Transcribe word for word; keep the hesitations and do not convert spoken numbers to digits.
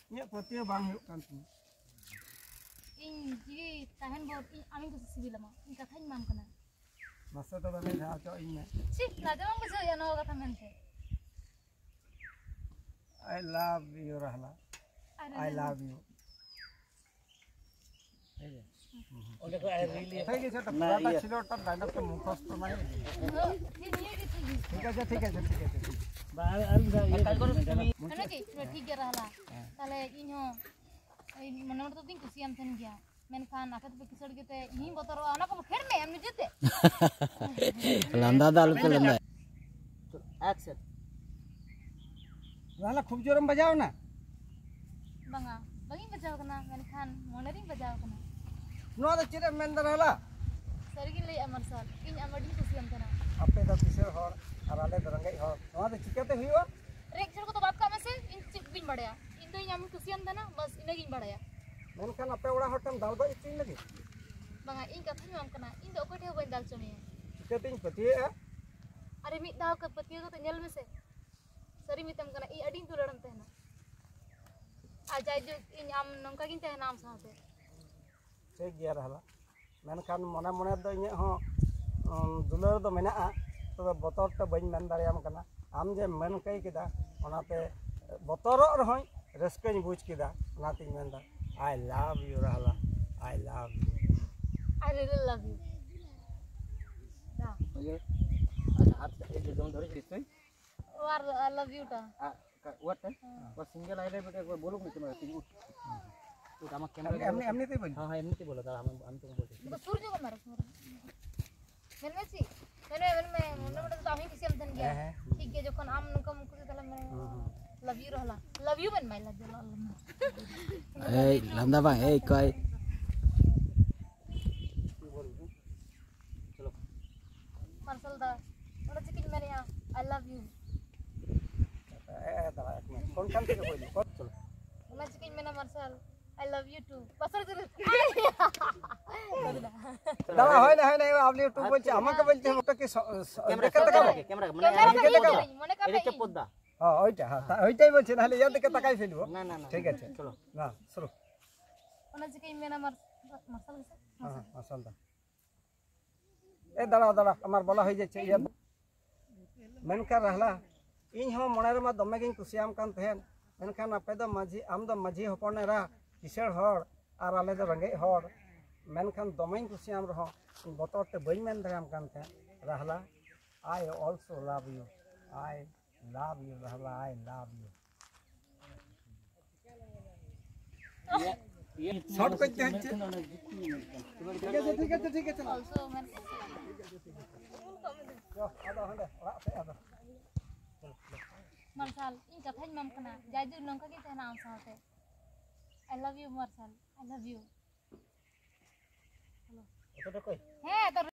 ᱤᱧᱟᱹᱜ ᱯᱟᱹᱛᱭᱟᱹᱣ ᱵᱟᱝ ᱦᱩᱭᱩᱜ ᱠᱟᱱ ᱛᱤᱧᱟ᱾ ᱤᱧ ᱡᱤᱣᱤ ᱛᱟᱦᱮᱱ ᱵᱷᱳᱨ ᱤᱧ ᱟᱢᱤᱧ ᱠᱩᱥᱤ ᱥᱤᱵᱤᱞᱟᱢᱟ, ᱤᱧ ᱠᱟᱛᱷᱟᱧ ᱮᱢᱟᱢ ᱠᱟᱱᱟ᱾ ᱢᱟᱥᱮ ᱛᱚᱵᱮ ᱢᱤᱫ ᱫᱷᱟᱣ ᱦᱚᱪᱚ ᱤᱧ ᱢᱮ᱾ ᱪᱷᱤ, ᱞᱟᱡᱟᱣ ᱵᱟᱢ ᱵᱩᱡᱷᱟᱹᱣᱮᱫᱼᱟ ᱱᱚᱣᱟ ᱠᱟᱛᱷᱟ ᱢᱮᱱᱛᱮ? I love you, ᱨᱟᱦᱞᱟ᱾ R I love you. ᱚᱸᱰᱮ ᱠᱷᱚᱡ ᱟᱨ ᱨᱤᱞ ᱤᱭᱟᱹ ᱴᱷᱤᱠ ᱜᱮᱭᱟ, ᱛᱚ ᱚᱱᱟ ᱯᱩᱨᱟᱹᱴᱟ ᱤᱭᱟᱹ᱾ ᱪᱷᱤᱞᱚᱴᱟ ᱰᱟᱭᱞᱚᱜ ᱛᱮ ᱢᱩᱠᱷᱚᱥᱛᱚ ᱢᱟᱭ᱾ ᱦᱮᱸ, ᱱᱤᱭᱟᱹ ᱜᱮ ᱴᱷᱤᱠ ᱜᱮᱭᱟ᱾ ᱴᱷᱤᱠ ᱟᱪᱷᱮ, ᱴᱷᱤᱠ ᱟᱪᱷᱮ, ᱴᱷᱤᱠ ᱟᱪᱷᱮ, ᱴᱷᱤᱠ ᱟᱪᱷᱮ᱾ ᱵᱟ, ᱟᱨ, ᱟᱨ ᱢᱤᱫ ᱫᱷᱟᱣ ᱤᱭᱟᱹ ᱚᱱᱟ ᱠᱚ ᱜᱮ, ᱢᱮᱱ ᱴᱷᱤᱠ ᱜᱮᱭᱟ᱾ ᱴᱷᱤᱠ ᱜᱮᱭᱟ, ᱨᱟᱦᱞᱟ᱾ ᱦᱮᱸ᱾ ᱛᱟᱦᱞᱮ ᱤᱧ ᱦᱚᱸ, ᱤᱧ ᱢᱚᱱᱮ ᱢᱚᱱᱮ ᱛᱮᱫᱚᱧ ᱠᱩᱥᱤᱭᱟᱢ ᱛᱟᱦᱮᱱ ᱜᱮᱭᱟ, ᱢᱮᱱᱠᱷᱟᱱ ᱟᱯᱮ ᱫᱚᱯᱮ ᱠᱤᱥᱟᱹᱲ ᱜᱮᱛᱮ ᱤᱧᱤᱧ ᱵᱚᱛᱚᱨᱚᱜᱼᱟ, ᱚᱱᱟ ᱠᱚ ᱯᱷᱮᱰ ᱢᱮ, ᱟᱢ ᱱᱤᱡᱮᱛᱮ᱾ ᱞᱟᱸᱫᱟ ᱫᱚ ᱟᱞᱚᱯᱮ ᱞᱟᱸᱫᱟᱭᱟ᱾ ᱮᱠᱥᱮᱱ᱾ ᱨᱟᱦᱞᱟ, ᱠᱷᱩᱵ ᱡᱳᱨᱮᱢ ᱵᱟᱡᱟᱣ ᱮᱱᱟ? ᱵᱟᱝᱟ, ᱵᱟᱝᱤᱧ ᱵᱟᱡᱟᱣ ᱠᱟᱱᱟ, ᱢᱮᱱᱠᱷᱟᱱ ᱢᱚᱱᱮ ᱨᱤᱧ ᱵᱟᱡᱟᱣ ᱠᱟᱱᱟ᱾ ᱱᱚᱣᱟ ᱫᱚ ᱪᱮᱫ ᱮᱢ ᱢᱮᱱᱫᱟ, ᱨᱟᱦᱞᱟ? ᱥᱟᱹᱨᱤᱜᱤᱧ ᱞᱟᱹᱭᱮᱫᱼᱟ, ᱢᱟᱨᱥᱟᱞ, ᱤᱧ ᱟᱢ ᱟᱹᱰᱤᱧ ᱠᱩᱥᱤᱭᱟᱢ ᱠᱟᱱᱟ᱾ ᱟᱯᱮ ᱫᱚ ᱠᱤᱥᱟᱹᱬ ᱦᱚᱲ ᱟᱨ ᱟᱞᱮ ᱫᱚ ᱨᱮᱸᱜᱮᱡ ᱦᱚᱲ, ᱱᱚᱣᱟ ᱫᱚ ᱪᱤᱠᱟᱹᱛᱮ ᱦᱩᱭᱩᱜᱼᱟ? ᱨᱮᱸᱜᱮᱡ ᱠᱤᱥᱟᱹᱬ ᱠᱚᱫᱚ ᱵᱟᱫ ᱠᱟᱜ ᱢᱮᱥᱮ, ᱤᱧ ᱪᱮᱫ ᱵᱟᱹᱧ ᱵᱟᱲᱟᱭᱟ, ᱤᱧ ᱫᱚ ᱤᱧ ᱟᱢᱤᱧ ᱠᱩᱥᱤᱭᱟᱢ ᱛᱟᱦᱮᱱᱟ, ᱵᱟᱥ ᱤᱱᱟᱹᱜᱤᱧ ᱵᱟᱲᱟᱭᱟ᱾ ᱢᱮᱱᱠᱷᱟᱱ ᱟᱯᱮ ᱚᱲᱟᱜ ᱦᱚᱲ ᱴᱷᱮᱱ ᱫᱟᱞ ᱜᱚᱡ ᱦᱚᱪᱚᱧ ᱞᱟᱹᱜᱤᱫ? ᱵᱟᱝᱟ, ᱤᱧ ᱠᱟᱛᱷᱟᱧ ᱮᱢᱟᱢ ᱠᱟᱱᱟ, ᱤᱧ ᱫᱚ ᱚᱠᱚᱭ ᱴᱷᱮᱱ ᱦᱚᱸ ᱵᱟᱹᱧ ᱫᱟᱞ ᱦᱚᱪᱚ ᱢᱮᱭᱟ᱾ ᱪᱤᱠᱟᱹᱛᱤᱧ ᱯᱟᱹᱛᱭᱟᱹᱜᱼᱟ? ᱟᱨᱮ, ᱢᱤᱫ ᱫᱷᱟᱣ ᱠᱟ-, ᱯᱟᱹᱛᱭᱟᱹᱣ ᱠᱟᱛᱮ ᱧᱮᱞ ᱢᱮᱥᱮ᱾ ᱥᱟᱹᱨᱤ ᱢᱮᱛᱟᱢ ᱠᱟᱱᱟ, ᱤᱧ ᱟᱹᱰᱤᱧ ᱫᱩᱞᱟᱹᱲᱟᱢ ᱛᱟᱦᱮᱱᱟ᱾ ᱟᱨ ᱡᱟᱭᱡᱩᱜᱽ ᱤᱧ ᱟᱢ ᱱᱚᱝᱠᱟ ᱜᱤᱧ ᱛᱟᱦᱮᱱᱟ ᱟᱢ ᱥᱟᱶᱛᱮ᱾ ᱴᱷᱤᱠ ᱜᱮᱭᱟ ᱨᱟᱦᱞᱟ, ᱢᱮᱱᱠᱷᱟᱱ ᱢᱚᱱᱮ ᱢᱚᱱᱮ ᱫᱚ ᱤᱧᱟᱹᱜ ᱦᱚᱸ, ᱩᱸ, ᱫᱩᱞᱟᱹᱲ ᱫᱚ ᱢᱮᱱᱟᱜᱼᱟ, ᱛᱚᱵᱮ ᱵᱚᱛᱚᱨ ᱛᱮ ᱵᱟᱹᱧ ᱢᱮᱱ ᱫᱟᱲᱮᱭᱟᱢ ᱠᱟᱱᱟ᱾ ᱟᱢ ᱡᱮᱢ ᱢᱮᱱ ᱠᱟᱹᱭ ᱠᱮᱫᱟ, ᱚᱱᱟᱛᱮ ᱵᱚᱛᱚᱨᱚᱜ ᱨᱮᱦᱚᱸᱧ ᱨᱟᱹᱥᱠᱟᱹᱧ ᱵᱩᱡᱽ ᱠᱮᱫᱟ, ᱚᱱᱟᱛᱤᱧ ᱢᱮᱱᱫᱟ, I love you ᱨᱟᱦᱞᱟ, I love you. I really love you. ᱫᱟ᱾ ᱤᱭᱟᱹ, ᱟᱨ ᱦᱟᱛ ᱮ ᱡᱮ ᱡᱮᱢᱚᱱ ᱫᱷᱚᱨᱮ ᱱᱤᱥᱪᱚᱭ। ও আর আই লাভ ইউটা। আ, কা-, ওয়াটটা? হ্যাঁ। ও সিঙ্গেল আইলে বেটা একবার বলুক না তোমার, তুমি উঠ। উঠ, আমার ক্যামেরা এমনি, এমনি, এমনিতেই বলবি? হ্যাঁ, হ্যাঁ, এমনিতেই বলো, দাঁড়া, আমি, আমি তোমাকে বলছি। ᱵᱟᱠᱚ ᱥᱩᱨ ᱧᱚᱜᱚᱜ ᱢᱮ ᱟᱨᱚ, ᱥᱩᱨ᱾ ᱢᱮᱱ ᱢᱮ ᱪᱮᱫ? ᱢᱮᱱ ᱢᱮ, ᱢᱮᱱ ᱢᱮ, ᱢᱚᱱᱮ ᱢᱚᱱᱮ ᱛᱮᱫᱚ ᱟᱢ ᱦᱚᱸᱧ ᱠᱩᱥᱤᱭᱟᱢ ᱛᱟᱦᱮᱱ ᱜᱮᱭᱟ᱾ ᱦᱮᱸ, ᱦᱮᱸ᱾ ᱴᱷᱤᱠ ᱜᱮᱭᱟ, ᱡᱚᱠᱷᱚᱱ ᱟᱢ ᱱᱚᱝᱠᱟᱢ ᱠᱩᱥᱤ, ᱛᱟᱦᱞᱮ ᱢᱮᱱ ᱢᱮ, ᱦᱩᱸ, ᱦᱩᱸ᱾ ᱞᱟᱵᱷ ᱭᱩ ᱨᱟᱦᱞᱟ᱾ ᱞᱟᱵᱷ ᱭᱩ ᱢᱮᱱ ᱢᱟᱭ, ᱞᱟᱵᱷ ᱭᱩ, ᱞᱟᱵᱷ ᱭᱩ᱾ ᱮᱭ, ᱞᱟᱸᱫᱟ ᱵᱟᱝ, ᱮᱭ, ᱠᱚᱭ᱾ ᱢᱟᱨᱥᱟᱞ ᱫᱟ, ᱚᱸᱰᱮ ᱪᱤᱠᱟᱹᱧ ᱢᱮᱱᱮᱜᱼᱟ, I love you? ᱮ, ᱮ, ᱫᱟᱲᱟ, ᱮᱠ ᱢᱤᱱᱤᱴ᱾ ᱠᱚᱱ ᱠᱟᱱ ᱛᱮᱜᱮ ᱦᱩᱭ ᱱᱟ, ᱠᱚᱱ ᱪᱚᱞᱚ᱾ ᱚᱱᱟ ᱪᱤᱠᱟᱹᱧ ᱢᱮᱱᱟ, ᱢᱟᱨᱥᱟᱞ, I love you too᱾ ᱵᱟᱥᱟᱨ ᱜᱤᱨᱟᱹ᱾ ᱫᱟᱲᱟ, ᱦᱳᱭ ᱱᱟ, ᱦᱳᱭ ᱱᱟ, ᱟᱯᱱᱤ ᱴᱩ ᱵᱚᱞᱪᱮ, আমাকে বলছে, ওটা কি স-, স-, ক্যামেরা, দেখে ক্যামেরা, দেখাবো? ক্যামেরা, মানে, ক্যামেরা এদিকে দেখাও। মনে কর এদিকে দেখাও। হ্যাঁ, ওইটা, হ্যাঁ, তা-, ওইটাই বলছি, নাহলে ইয়ার দিকে তাকাই ফেলবো। না, না, না। ঠিক আছে। চলো। না, শুরু। ᱚᱱᱟ ᱪᱤᱠᱟᱹᱧ ᱢᱮᱱᱟ, ᱢᱟᱨ-, ᱢᱟᱨᱥᱟᱞ ᱜᱮᱥᱮ? হ্যাঁ, হ্যাঁ, মার্শাল দা। এ, দাঁড়াও, দাঁড়াও, আমার বলা হয়ে যাচ্ছে, ইয়ে। ᱢᱮᱱᱠᱷᱟᱱ ᱨᱟᱦᱞᱟ, ᱤᱧ ᱦᱚᱸ ᱢᱚᱱᱮ ᱨᱮᱢᱟ ᱫᱚᱢᱮ ᱜᱤᱧ ᱠᱩᱥᱤᱭᱟᱢ ᱠᱟᱱ ᱛᱟᱦᱮᱸᱫ, ᱢᱮᱱᱠᱷᱟᱱ ᱟᱯᱮ ᱫᱚ ᱢᱟᱹᱡᱷᱤ, ᱟᱢ ᱫᱚ ᱢᱟᱹᱡᱷᱤ ᱦᱚᱯᱚᱱ ᱮᱨᱟ, ᱠᱤᱥᱟᱹᱬ ᱦᱚᱲ, ᱟᱨ ᱟᱞᱮ ᱫᱚ ᱨᱮᱸᱜᱮᱡ ᱦᱚᱲ, ᱢᱮᱱᱠᱷᱟᱱ ᱫᱚᱢᱮᱧ ᱠᱩᱥᱤᱭᱟᱢ ᱨᱮᱦᱚᱸ ᱵᱚᱛᱚᱨ ᱛᱮ ᱵᱟᱹᱧ ᱢᱮᱱ ᱫᱟᱲᱮᱭᱟᱢ ᱠᱟᱱ ᱛᱟᱦᱮᱸᱫ᱾ ᱨᱟᱦᱞᱟ, I also love you, I love you, ᱨᱟᱦᱞᱟ, I love you. Short করতে হচ্ছে। ঠিক আছে, ঠিক আছে, ঠিক আছে, না। ᱟᱫᱚ ᱦᱟᱸᱰᱮ ᱚᱲᱟᱜ ᱥᱮᱫ ᱟᱫᱚ᱾ ᱢᱟᱨᱥᱟᱞ, ᱤᱧ ᱠᱟᱛᱷᱟᱧ ᱮᱢᱟᱢ ᱠᱟᱱᱟ, ᱡᱟᱭᱡᱩᱜᱽ ᱱᱚᱝᱠᱟ ᱜᱮ ᱛᱟᱦᱮᱱᱟ ᱟᱢ ᱥᱟᱶᱛᱮ᱾ I love you, ᱢᱟᱨᱥᱟᱞ, I love you. ᱦᱮᱸ, ᱛᱚ